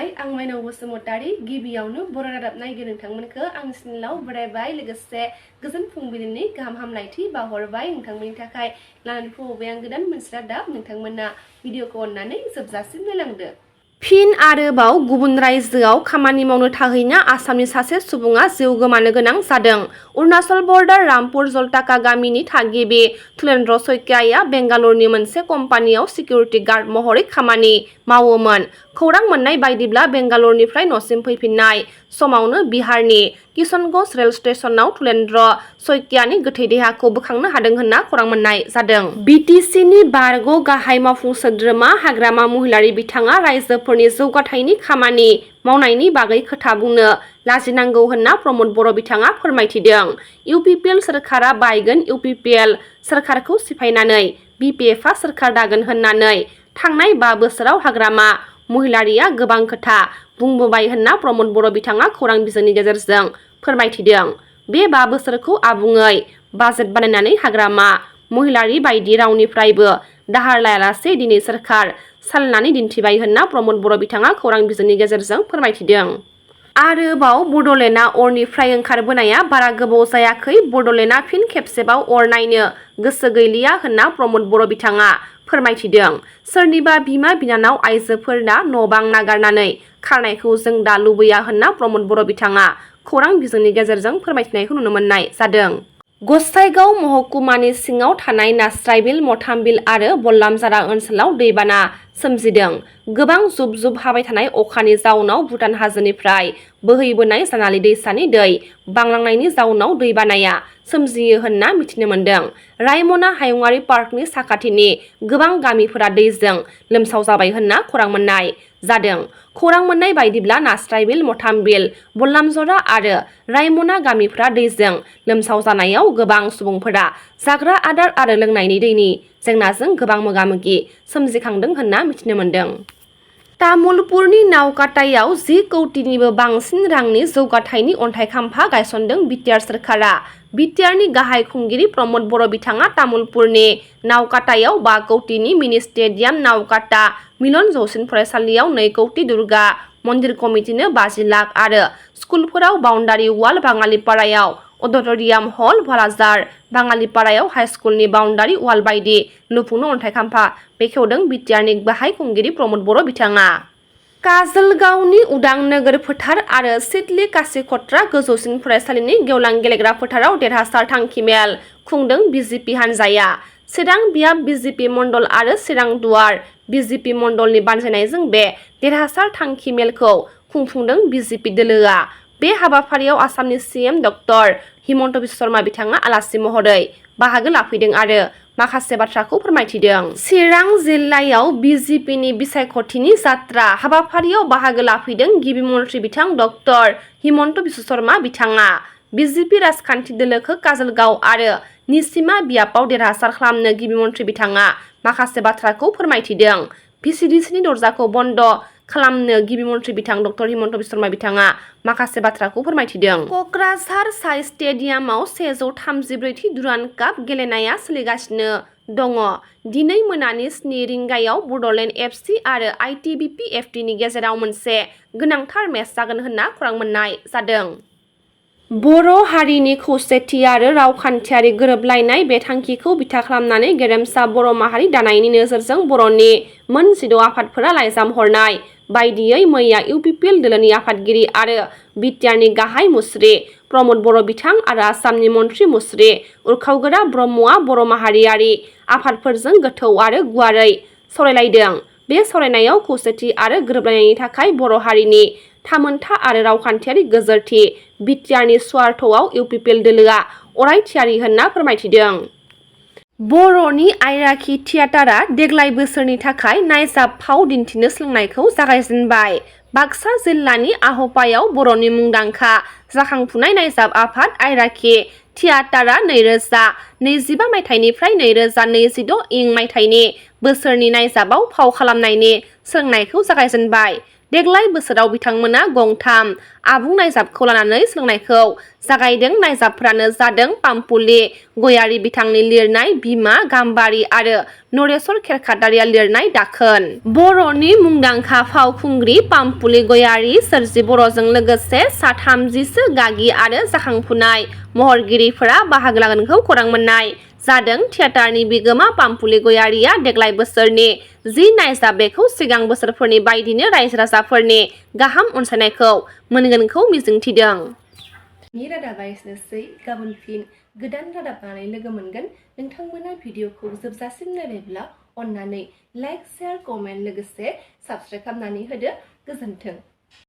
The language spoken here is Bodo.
खुलुमबाय आं माइनाव बसुमतारी गिबियावनो बर' रादाब नायगिरि नोंथांमोनखौ आंनि चेनेलाव बरायबाय लोगोसे गोजोन फुंबिलिनि गाहाम हामलायथि बावहरबाय नोंथांमोननि थाखाय लानानै फैबाय आं गोदान मोनसे रादाब नोंथांमोना भिडिअखौ अननानै जोबजासिम नायलांदो। फिन आरोबाव गुबुन रायजोआव खामानि मावनो थाहैना आसामनि सासे सुबुङा जिउ गोमानो गोनां जादों। अरुणाचल बर्डार रामपुर जलटाका गामिनि थागिबि तुलेन्द्र सयकियाया बेंगालुरुनि मोनसे कम्पानियाव सिकिउरिटि गार्ड महरै खामानि मावोमोन। खौरां मोननाय बायदिब्ला बेंगालुरुनिफ्राय न'सिम फैफिननाय समावनो बिहारनि किशनगंज रेल स्टेशनाव तुलेन्द्र सयकियानि गोथै देहाखौ बोखांनो हादों होनना खौरां मोननाय जादों। बिटिसिनि बारग' गाहाय मावफुं सोद्रोमा हाग्रामा महिलारि बिथाङा रायजोफोरनि जौगाथायनि खामानि मावनायनि बागै खोथा बुंनो लाजिनांगौ होनना प्रमद बर' बिथाङा फोरमायथिदों। इउपिपिएल सोरखारा बायगोन इउपिपिएल सोरखारखौ सिफायनानै बिपिएफआ सोरखार दागोन होननानै थांनाय 5 बोसोराव हाग्रामा महिलारिया गोबां खोथा बुंबोबाय होनना प्रमद बर' बिथाङा खौरां बिजोंनि गेजेरजों फोरमायथिदों। बे 5 बोसोरखौ आबुङै बाजेट बानायनानै हाग्रामा महिलारि बायदि रावनिफ्रायबो दाहार लायालासे दिनै सोरखार सालायनानै दिन्थिबाय होनना प्रमद बर' बिथाङा खौरां बिजोंनि गेजेरजों फोरमायथिदों। आरोबाव बड'लेण्डआ अरनिफ्राय ओंखारबोनाया बारा गोबाव जायाखै बड'लेण्डआ फिन खेबसेबाव अर नायनो गोसो गैलिया होनना प्रमद बर' बिथाङा फोरमायथिदों। सोरनिबा बिमा बिनानाव आइजोफोरना न'-बां नागारनानै खारनायखौ जों दा लुबैया होनना प्रमद बर' बिथाङा खौरां बिजोंनि गेजेरजों फोरमायथिनायखौ नुनो मोननाय जादों। गसाइगाव महकुमानि सिङाव थानाय नास्रायबिल मथामबिल आरो बल्लामजारा ओनसोलाव दैबाना सोमजिदों। गोबां जुब जुब हाबाय थानाय अखानि जाउनाव भुटान हाजोनिफ्राय बोहैबोनाय जानालि दैसानि दै बांलांनायनि जाउनाव दैबानाया सोमजियो होनना मिथिनो मोन्दों। रायमना हायुङारि पार्कनि साखाथिनि गोबां गामिफोरा दैजों लोमसाव जाबाय होनना खौरां मोननाय जादों। खौरां मोननाय बायदिब्ला नास्रायबिल मथामबिल बल्लामजरा आरो रायमना गामिफोरा दैजों लोमसाव जानायाव गोबां सुबुंफोरा जाग्रा आदार आरो लोंनायनि दैनि जेंनाजों गोबां मोगा-मोगि सोमजिखांदों होनना मिथिनो मोन्दों। तामुलपुरनि नावकाटायाव 10 कौटिनिबो बांसिन रांनि जौगाथायनि अन्थाइ खाम्फा गायसनदों बिटिआर सोरखारा। बिटिआरनि गाहाय खुंगिरि प्रमद बर' बिथाङा तामुलपुरनि नावकाटायाव 5 कौटिनि मिनि स्टेडियाम नावकाटा मिलन जौसिन फरायसालियाव 2 कौटि दुर्गा मन्दिर कमिटिनो 50 लाख आरो स्कुलफोराव बाउण्डारि वाल बाङालिपारायाव अडिट'रियाम हल भालाजार बाङालिपारायाव हाइस्कुलनि बाउण्डारि वाल बायदि लुफुंनो अन्थाइ खाम्फा बेखेवदों बिटिआरनि गाहाय खुंगिरि प्रमद बर' बिथाङा। काजलगावनि उदां नोगोर फोथार आरो सिडली कासिकट्रा गोजौसिन फरायसालिनि गेवलां गेलेग्रा फोथाराव देरहासार थांखि मेल खुंदों बिजेपि हान्जाया। चिरां बियाब बिजेपि मण्डल आरो चिरां दुवार बिजेपि मण्डलनि बानजायनायजों बे देरहासार थांखि मेलखौ खुंफुंदों बिजेपि दोलोआ। बे हाबाफारियाव आसामनि सिएम डक्टर हिमन्त बिश्व शर्मा बिथाङा आलासि महरै बाहागो लाफैदों आरो माखासे बाथ्राखौ फोरमायथिदों। चिरां जिल्लायाव बिजेपिनि बिसायख'थिनि जात्रा हाबाफारियाव बाहागो लाफैदों गिबि मन्थ्रि बिथां डक्टर हिमन्त बिश्व शर्मा बिथाङा। बिजेपि राजखान्थि दोलोखौ काजलगाव आरो निसिमा बियाबाव देरहासार खालामनो गिबि मन्थ्रि बिथाङा माखासे बाथ्राखौ फोरमायथिदों। भिसिडिसिनि दरजाखौ बन्द खालामनो गिबि मन्थ्रि बिथां डक्टर हिमन्त बिश्व शर्मा बिथाङा माखासे बाथ्राखौ फोरमायथिदों। कक्राझार साइ स्टेडियामाव 134थि दुरान्ड काप गेलेनाया सोलिगासिनो दङ। दिनै मोनानि 7 रिंगायाव बड'लेण्ड एफसि आरो आइटिबिपि-एफटिनि गेजेराव मोनसे गोनांथार मेच जागोन होनना खौरां मोननाय जादों। बर' हारिनि खौसेथि आरो रावखान्थियारि गोरोबलायनाय बे थांखिखौ बिथा खालामनानै गेरेमसा बर' माहारि दानायनि नोजोरजों बर'नि मोन 16 आफादफोरा लाइजाम हरनाय बायदियै मैया इउपिपिएल दोलोनि आफादगिरि आरो बिटिआरनि गाहाय मुस्रि प्रमद बर' बिथां आरो आसामनि मन्थ्रि मुस्रि उरखावगोरा ब्रह्मआ बर' माहारियारि आफादफोरजों गोथौ आरो गुवारै सावरायलायदों। बे सावरायनायाव खौसेथि आरो गोरोबलायनायनि थाखाय बर' हारिनि थामोनथा आरो रावखान्थियारि गोजोरथि बिटिआरनि स्वार्थआव इउपिपिएल दोलोआ अराय थियारि होनना फोरमायथिदों। बर'नि आइराखि थियेटारआ देग्लाय बोसोरनि थाखाय नायजाब फाव दिन्थिनो सोलोंनायखौ जागायजेनबाय। बाक्सा जिल्लानि आह'पायाव बर'नि मुंदांखा जाखांफुनाय नायजाब आफाद आइराखि थियेटारआ 2025 मायथाइनिफ्राय 2026 मायथाइनि बोसोरनि नायजाबाव फाव खालामनायनि सोलोंनायखौ जागायजेनबाय। देग्लाय बोसोराव बिथांमोना गंथाम आबुं नायजाबखौ लानानै सोलोंनायखौ जागायदों। नायजाबफोरानो जादों पामपुलि गयारी बिथांनि लिरनाय बिमा गाम्बारि आरो नरेश्वर खेरखातारिया लिरनाय दाखोन। बर'नि मुंदांखा फावखुंग्रि पामपुलि गयारी सोरजि बर'जों लोगोसे सा 30सो गागि आरो जाखांफुनाय महरगिरिफोरा बाहागो लागोनखौ खौरां मोननाय जादों। थियेटारनि बिगोमा पामपुलि गयारीया देग्लाय बोसोरनि जि नायजाब बेखौ सिगां बोसोरफोरनि बायदिनो रायजो राजाफोरनि गाहाम अनसायनायखौ मोनगोनखौ मिजिंथिदों। रादाबा एसेनोसै। गाबोन फिन गोदान रादाब लानानै लोगो मोनगोन। नोंथांमोना भिडिअखौ जोबजासिम नायबायब्ला अन्नानै लाइक, शेयार, कमेन्ट लोगोसे साबस्क्राइब खालामनानै होदो। गोजोन्थों।